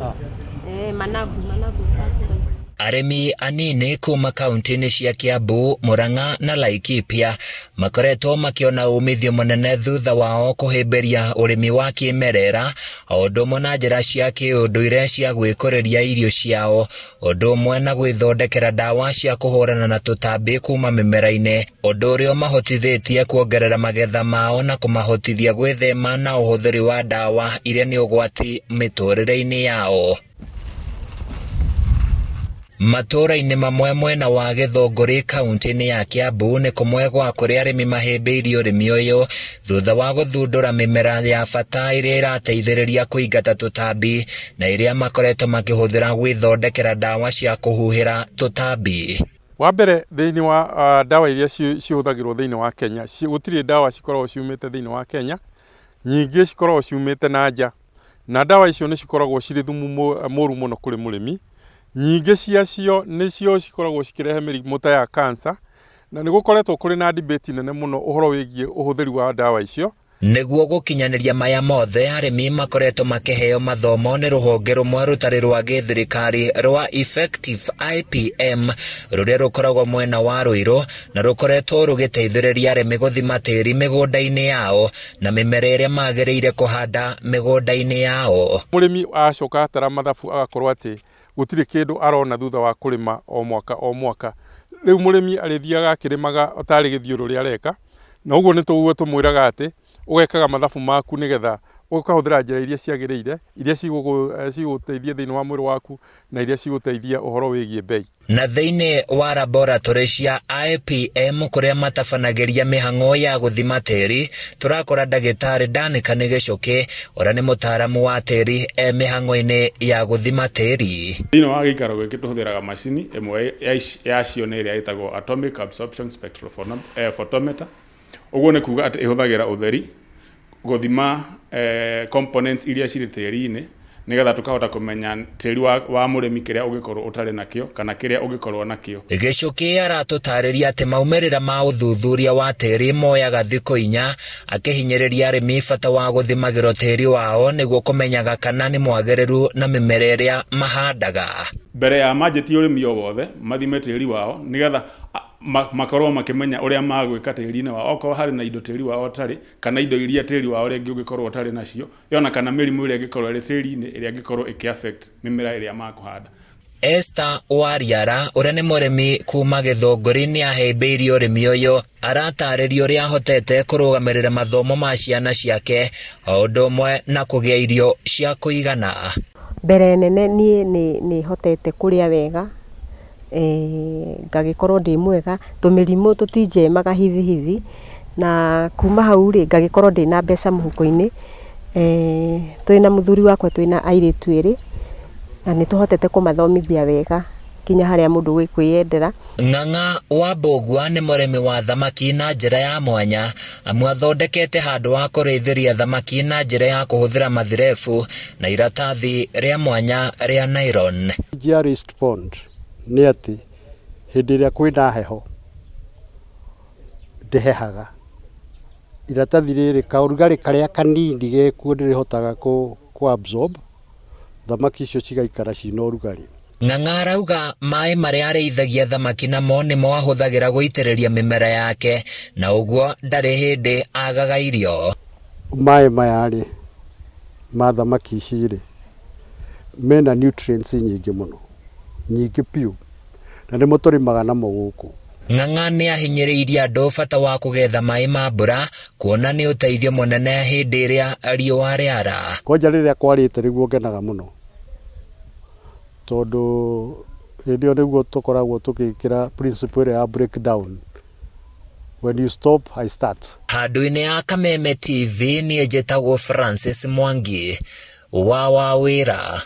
Eh, managu, managu. Arĩmi anini kuma kaunti-inĩ cia Kiambu, Murang'a na Laikipia makoretwo makĩona umithio mũnene thutha wao kũhĩmbĩria ũrĩmi wa kĩmerera o ũndũ ũmwe na njĩra cia kĩũndũire cia gwĩkũrĩria irio ciao, ũndũ ũmwe na gwĩthondekera ndawa cia kũhũrana na tũtambi kuma mĩmera-inĩ, ũndũ ũrĩa ũmahotithĩtie kuongerera magetha mao na kũmahotithia gwĩthema na ũhũthĩri wa ndawa iria nĩ ũgwati mĩtũrĩre-inĩ yao. Matũũra-inĩ mamwe mwena wa Gĩthũngũri kaunti-inĩ ya Kiambu nĩ kũmwe gwa kũrĩa arĩmi mahĩmbĩirie ũrĩmi ũyũ thutha wa gũthundũra mĩmera ya bata ĩrĩa ĩrateithĩrĩria kũingata tũtambi na ĩrĩa makoretwo makĩhũthĩra gwĩthondekera ndawa cia kũhuhĩra tũtambi. Wa mbere thĩinĩ wa ndawa iria cihũthagĩrwo thĩinĩ wa Kenya, gũtirĩ ndawa cikoragwo ciumĩte thĩinĩ wa Kenya, nyingĩ cikoragwo ciumĩte na nja. Na ndawa icio nĩ cikoragwo cirĩ thumu mũru mũno kũrĩ mũrĩmi. Nyingĩ ciacio nĩcio cikoragwo cikĩrehe mĩrimũ ta ya cancer, na nĩ gũkoretwo kũrĩ na debate nene mũno ũhoro wĩgiĩ ũhũthĩri wa ndawa icio. Nĩguo gũkinyanĩria maya mothe, arĩmi makoretwo makĩheo mathomo nĩ rũhonge rũmwe rũtarĩ rwa gĩthirikari rwa Effective IPM rũrĩa rũkoragwo mwena wa Ruiru na rũkoretwo rũgĩteithĩrĩria arĩmi gũthima tĩri mĩgũnda-inĩ yao na mĩmera ĩrĩa magĩrĩire kũhanda mĩgũnda-inĩ yao. Mũrĩmi acoka atara mathabu agakorwo atĩ gũtirĩ kĩndũ arona thutha wa kũrĩma o mwaka o mwaka. Rĩu mũrĩmi arĩthiaga akĩrĩmaga tarĩ gĩthiũrũrĩ areka, na ũguo nĩ tũguo tũmwĩraga atĩ ũgekaga mathabu maku nĩgetha ũkahũthĩra njĩra iria ciagĩrĩire, iria cigũgũteithia thĩinĩ wa mwĩrĩ waku na iria cigũteithia ũhoro wĩgiĩ mbei. Na thĩinĩ wa laboratory cia IPM kũrĩa matabanagĩria mĩhang'o ya gũthima tĩri, tũrakora ndagĩtarĩ Danica nĩ Gĩcũkĩ ũrĩa nĩ mũtaaramu wa tĩri e mĩhang'o-inĩ ya gũthima tĩri. Thĩinĩ wa gĩikaro gĩkĩ tũhũthĩraga macini ĩmwe yacio nĩ ĩrĩa ĩtagwo atomic absorption spectrophotometer. Ũguo nĩ kuga atĩ ĩhũthagĩra ũtheri gũthima components iria cirĩ tĩri-inĩ nĩgetha tũkahota kũmenya tĩri wa mũrĩmi kĩrĩa ũngĩkorwo ũtarĩ nakĩo kana kĩrĩa ũngĩkorwo nakĩo. Gĩcũkĩ aratũtarĩria atĩ maumĩrĩra ma ũthuthuria wa tĩri moyaga thikũ 4, akĩhinyĩrĩria arĩmi bata wa gũthimagĩrwo tĩri wao nĩguo kũmenyaga kana nĩ mwagĩrĩru na mĩmera ĩrĩa mahandaga. Mbere ya manjĩtie ũrĩmi o wothe mathime tĩri wao nĩgetha makorwo makĩmenya ũrĩa magwĩka tĩri-inĩ wao, okorwo harĩ na indo tĩri wao ũtarĩ kana indo iria tĩri wao rĩngĩ ũngĩkorwo ũtarĩ nacio, ona kana mĩrimũ ĩrĩa ĩngĩkorwo ĩrĩ tĩri-inĩ ĩrĩa ĩngĩkorwo ĩkĩ affect mĩmera ĩrĩa makũhanda. Esther Wariara ũrĩa nĩ mũrĩmi kuma Gĩthũngũri nĩ ahĩmbĩirie ũrĩmi ũyũ, aratarĩria ũrĩa ahotete kũrũgamĩrĩra mathomo ma ciana ciake o ũndũ ũmwe na kũgĩa irio cia kũigana. Mbere nene niĩ nĩ hotete kũrĩa wega, ngagĩkorwo ndĩ mwega, tũmĩrimũ tũtinjemaga hithi hithi, na kuma hau rĩ, ngagĩkorwo ndĩna mbeca mũhuko-inĩ, twĩna mũthuri wakwa twĩna airĩtu erĩ, na nĩ tũhotete kũmathomithia wega nginya harĩa mũndũ kwĩyendera. Ng'ang'a wa Mbũgua nĩ mũrĩmi wa thamaki na njĩra ya mwanya, amu athondekete handũ ha kũrĩithĩria thamaki na njĩra ya kũhũthĩra mathirebu na iratathi rĩa mwanya rĩa nylon. Raised pond nĩ atĩ hĩndĩ ĩrĩa kwĩna heho ndĩhehaga, iratathi rĩrĩ kaũrugarĩ karĩa kanini gekuo nĩrĩhotaga kũ absorb thamaki icio cigaikara ciĩna ũrugarĩ. Ng'ang'a arauga maĩ marĩa arĩithagia thamaki namo nĩmo ahũthagĩra gũitĩrĩria mĩmera yake, na ũguo ndarĩ hĩndĩ agaga irio. Maĩ maya rĩ ma thamaki ici rĩ mena nutrients nyingĩ mũno, nyingĩ biũ, na nĩmo tũrĩmaga namo gũkũ. Ng'ang'a nĩ ahinyĩrĩirie andũ bata wa kũgetha maĩ ma mbura kuona nĩ ũteithio mũnene hĩndĩ ĩrĩa riũa rĩara. Kwanja rĩrĩa kwarĩte nĩguo ngenaga mũno, tondũ hĩndĩ ĩyo nĩguo tũkoragwo tũgĩkĩra principle ĩrĩa ya breakdown, when you stop I start. Handũ-inĩ ya Kameme TV niĩ njĩtagwo Francis Mwangi wa Wawĩra.